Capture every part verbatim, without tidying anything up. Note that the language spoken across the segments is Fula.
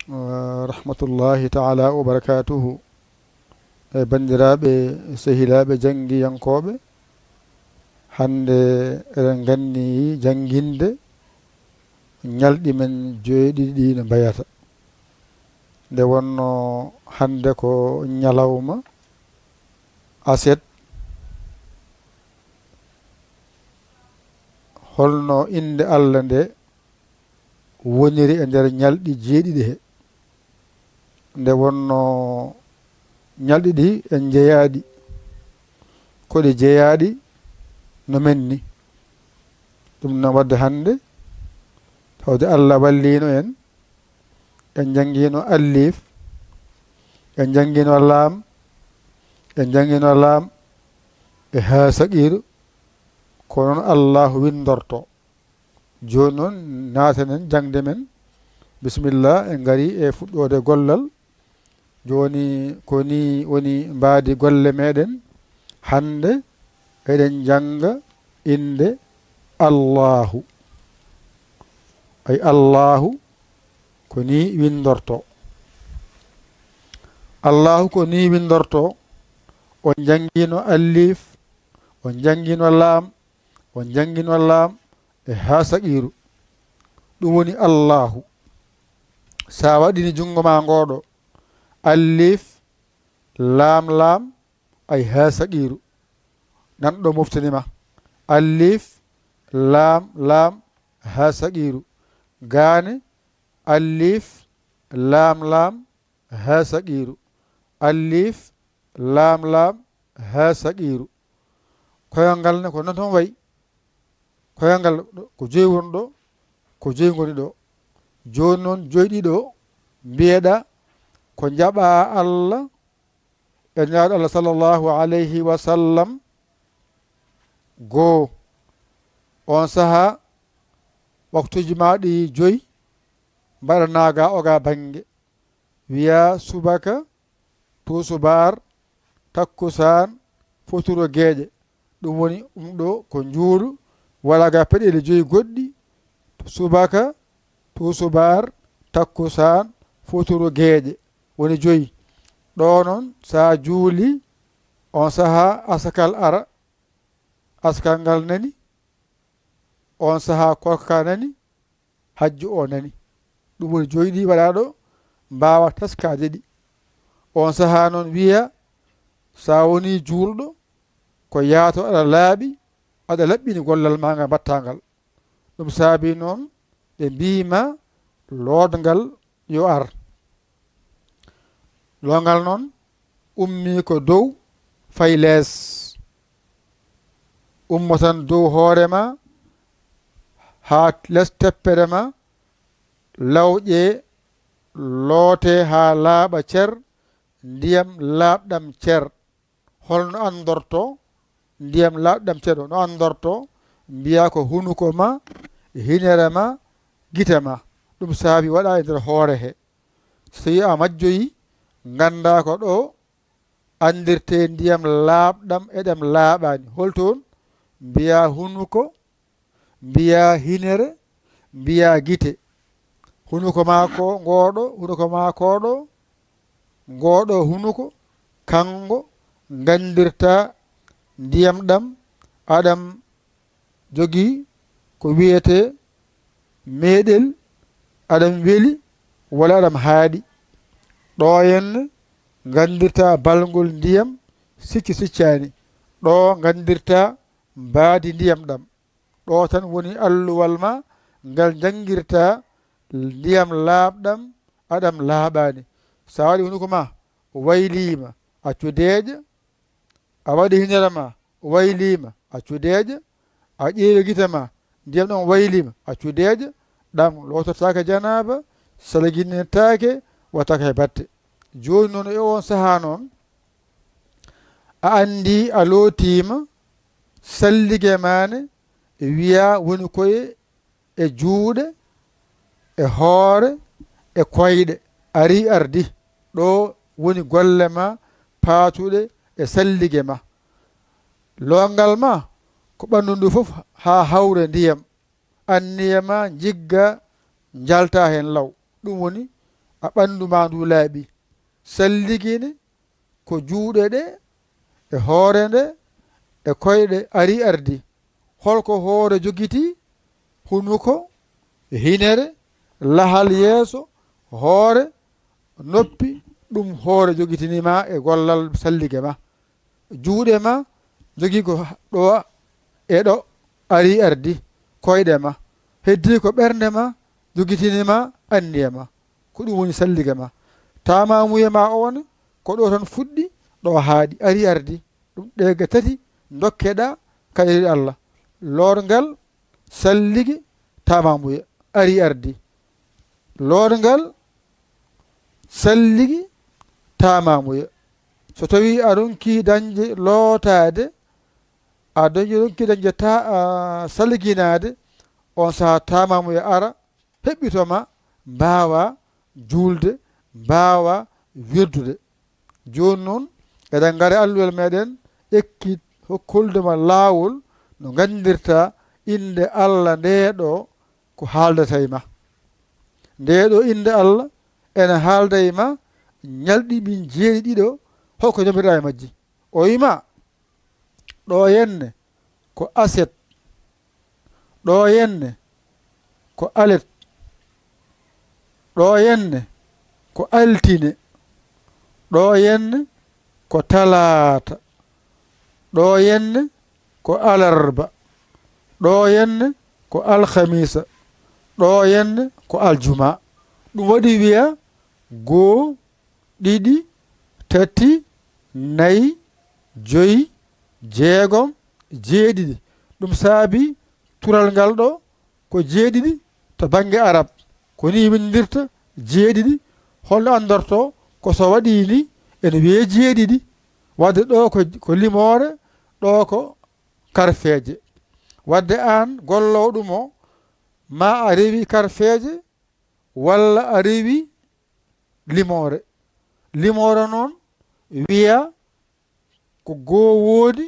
Wa rahmatullahi taala wa barakatuhu. E banndiraaɓe, sehilaaɓe janngiyankooɓe, hannde eɗen nganni jannginde ñalɗi men joyɗiɗi ɗi no mbayata. Nde wonno hannde ko ñalawma aset, holno innde Allah nde woniri e nder ñalɗi jeeɗiɗi he? Nde wonno ñalɗi ɗi en njeyaɗi, ko ɗi jeyaɗi no men ni. Ɗum noon waɗde hannde, tawde Allah wallino en, en njanngino allif, en njanngino laam, en njanngino laam e haa saqiiru, ko noon Allahu winndorto. Jooni noon, naaten en jaŋde men. Bisimilla, en ngari e fuɗɗoode gollal. Jooni, ko nii woni mbaadi golle meɗen. Hannde eɗen njannga innde Allahu. Ay, Allahu ko nii winndorto. Allahu ko nii winndorto. On njanngino allif, on njanngino laam, on njanngino laam e haa saqiiru. Ɗum woni Allahu. Sa waɗini junngo ma ngooɗo, allif, laam, laam, ay haa saqiiru. Nan ɗo moftani ma. Allif, laam, laam, haa saqiiru. Gaane, allif, laam, laam, haa saqiiru. Allif, laam, laam, haa saqiiru. Koyal ngal ne ko noon tan wayi. Koyal ngal ko joyi woni ɗo, ko joyi ngoni ɗo. Jooni noon joyi ɗi ɗo, mbiyeɗa ko njaɓaa Allah e Nelaaɗo Allah sallallahu alayhi wa sallam. Goo, on sahaa waktuuji maa ɗi joyi mbaɗanaa ga o ga bannge. Wiyaa subaka, tuusubaar, takkusaan, foturo geeƴe. Ɗum woni ɗum ɗo ko njuulu, waɗa ga peɗeeli joyi goɗɗi, subaka, tuusubaar, takkusaan, foturo geeƴe. Woni joyi. Ɗo noon, sa juuli, on sahaa asakal ara, asakal ngal nani, on sahaa korka nani, hajju o nani. Ɗum woni joyi ɗi waɗa ɗo, mbaawa taskaade ɗi. On sahaa noon wiya, sa woni juulɗo, ko yaato aɗa laaɓi, aɗa laɓɓini gollal ma ngal mbaɗta ngal. Ɗum saabi noon ɓe mbiima loodngal yo ar. Loongal noon ummii ko dow fayi lees. Ummo tan dow hoore ma haa les teppere ma, lawƴe, loote haa laaɓa cer, ndiyam laaɓɗam cer. Holno anndorto ndiyam laaɓɗam cer? No anndorto, mbiya ko hunuko ma, hinere ma, gite ma. Ɗum saabi waɗa e nder hoore he. So tawi a majjoyi, ngannda ko ɗo anndirte ndiyam laaɓɗam e ɗam laaɓaani. Holtoon? Mbiya hunuko, mbiya hinere, mbiya gite. Hunuko maako ngooɗo, hunuko maako ɗo, ngooɗo hunuko, kanko nganndirta ndiyam ɗam, aɗam jogii ko wiyetee meeɗel, aɗam weli walla aɗam haaɗi. Ɗo henne nganndirta balngol ndiyam sicci siccaani. Ɗo nganndirta mbaadi ndiyam ɗam. Ɗo tan woni alluwal ma ngal njanngirta ndiyam laaɓɗam, aɗam laaɓaani. So a waɗi hunuko ma, wayliima, accu deeƴa. A waɗi hinere ma, wayliima, accu deeƴa. A ƴeewi gite ma, ndiyam ɗam wayliima, accu deeƴa. Ɗam loototaake janaaba, salginetaake, waɗtaake hay batte. Jooni noon, e oon sahaa noon, a anndi a lootiima, sallige ma ne wiyaa woni koye e juuɗe, e hoore, e koyɗe, arii ardii. Ɗo woni golle ma paatuɗe e sallige ma. Loongal ma ko ɓanndu ndu fof haa hawra ndiyam. Anniya ma njigga, njalta heen law. Ɗum woni a ɓanndu maa ndu laaɓi. Salligine ko juuɗe ɗe e hoore nde e koyɗe ari ardi. Holko hoore jogitii? Hunuko, hinere, lahal yeeso, hoore, noppi, ɗum hoore jogitini ma e gollal sallige ma. Juuɗe ma jogii ko ɗo e ɗo ari ardi, koyɗe ma. Heddii ko ɓernde ma jogitini ma, anniya ma. Ko ɗum woni sallige ma. Taamamuye ma on, ko ɗo tan fuɗɗi, ɗo haaɗi, ari ardi. Ɗum ɗe ga tati dokkeɗa kayri Allah. Loorngal, sallige, taamamuye, ari ardi. Loorngal, sallige, taamamuye. So tawi a ronki dañde lootaade, a dañi ronki dañde ta, a, salginaade, on saha taamamuye ara, heɓɓito ma, mbaawa juulde, mbaawa wirdude. Jooni noon, eɗen ngara e alluwel meɗen, ekkit hokkolde ma laawol no nganndirta innde Allah nde ɗo ko haaldata e ma. Nde ɗo innde Allah ene haalda e ma ñalɗi min jeeɗiɗo, hoko jomiraɗa e majji. O wima, ɗo henne ko aset, ɗo henne ko alet, ɗo henne ko altine, ɗo henne ko talaata, ɗo henne ko alarba, ɗo henne ko alhamisa, ɗo henne ko aljuma. Ɗum waɗi wiya goo, ɗiɗi, tati, nayi, joyi, jeegom, jeeɗiɗi. Ɗum saabi tural ngal ɗo ko jeeɗiɗi to bannge arab. Ko ni winndirta jeeɗiɗi, holno anndorto ko so waɗi ni ene wiyee jeeɗiɗi. Wadde ɗo ko, ko limoore, ɗo ko karfeeje. Wadde aan golloowo ɗum o, ma a rewi karfeeje, walla a rewi limoore. Limoore noon wiya ko goo woodi,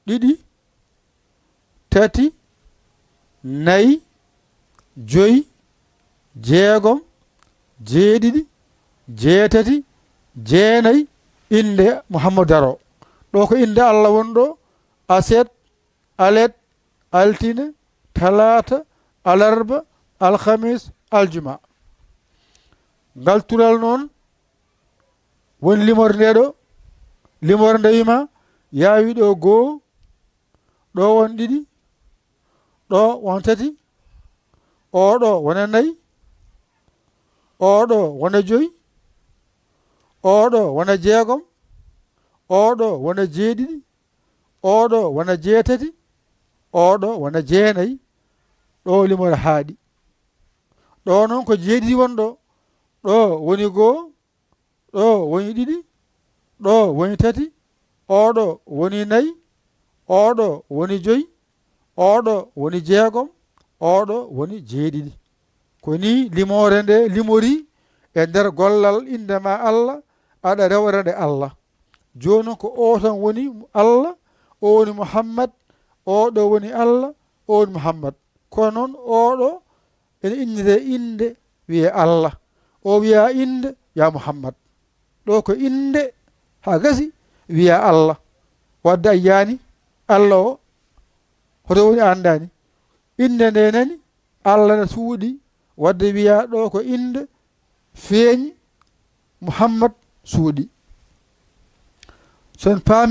ɗiɗi, tati, nayi, joyi, jeegom, jeeɗiɗi, jeetati, jeenayi, innde Muhammadu daro. Ɗo ko innde Allah woni ɗo, aset, alet, altine, talaata, alarba, alhamis, aljuma. Ngal tural noon woni limorde nde ɗo. Limorde nde wima, yaawi ɗo goo, ɗo won ɗiɗi, ɗo won tati, o ɗo wona nayi, o ɗo wona joyi, o ɗo wona jeegom, o ɗo wona jeeɗiɗi, o ɗo wona jeetati, o ɗo wona jeenayi, ɗo limore haaɗi. Ɗo noon ko jeeɗiɗi woni ɗo, ɗo woni goo, ɗo woni ɗiɗi, ɗo woni tati, o ɗo woni nayi, o ɗo woni joyi, o ɗo woni jeegom, o ɗo woni jeeɗiɗi. Ko ni limoore nde limori e nder gollal innde ma Allah, aɗa rewra nde Allah. Jooni ko o tan woni Allah, o woni Muhammad, o ɗo woni Allah, o woni Muhammad. Kono noon o ɗo ene inndiree innde wiyee Allah. O wiyaa innde wiyaa Muhammad. Ɗo ko innde haa gasi wiyaa Allah. Wadde a yiyaani Allah o, hoto woni a anndaani. Innde nde nani Allah ne suuɗi, wadde wiyaa ɗo ko innde feeñi Muhammad suuɗi. So en paami